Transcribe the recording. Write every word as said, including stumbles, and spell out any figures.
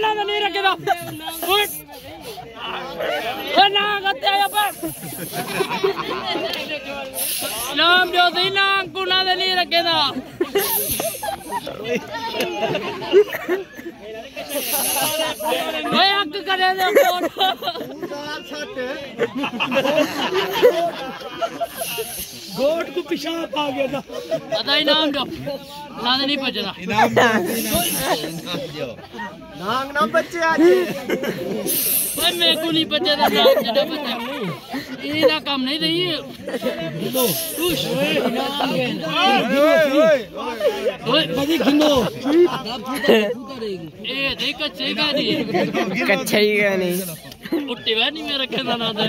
نہ نہیں رکھے دا۔ اٹھ۔ او نہ گتے آیا پر۔ نام جو دی نام کو نہ نہیں رکھے دا۔ اوئے اک کرے دے فون۔ گوٹ کو پیشاب آ گیا تھا۔ پتہ ہی نام جو۔ نہ نہیں بچنا۔ انعام ݙیو، انعام ݙیو۔ نانگ نہ بچے آج۔ اوئے میکوں نہیں بچے دا نام جڑا بچا۔ اے دا کم نہیں رہی۔ خوش۔ اوئے۔ بھائی گھنو۔ اے دیکھ کچے گا نہیں۔ کچے ہی گا نہیں۔ اٹھے وے نہیں میرا کہنا نہ دے۔